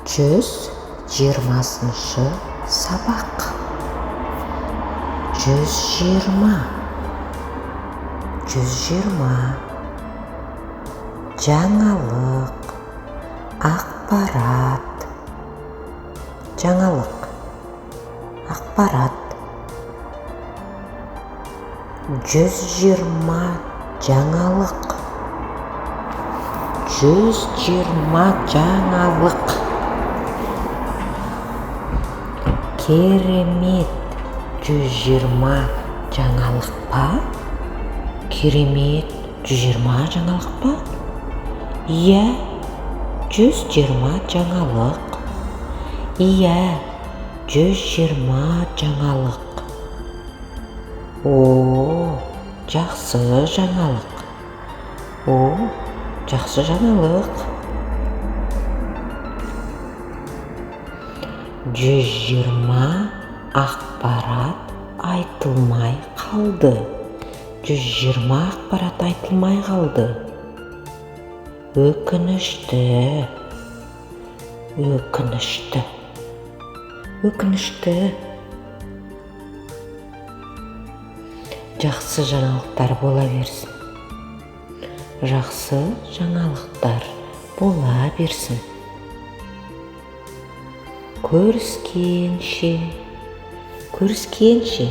120-шы сабақ. 120. 120. Жаңалық, ақпарат. Жаңалық, ақпарат. 120 жаңалық. 120 жаңалық. Керемет, 120 жаңалық па? Керемет, 120 жаңалық па? Иә, 120 жаңалық. Иә, 120 жаңалық. О, жақсы жаңалық. О, жақсы жаңалық. 120 ақпарат айтылмай қалды. 120 ақпарат айтылмай қалды. Өкінішті. Өкінішті. Өкінішті. Жақсы жаңалықтар бола берсін. Жақсы жаңалықтар бола берсін. Көріскенше. Көріскенше.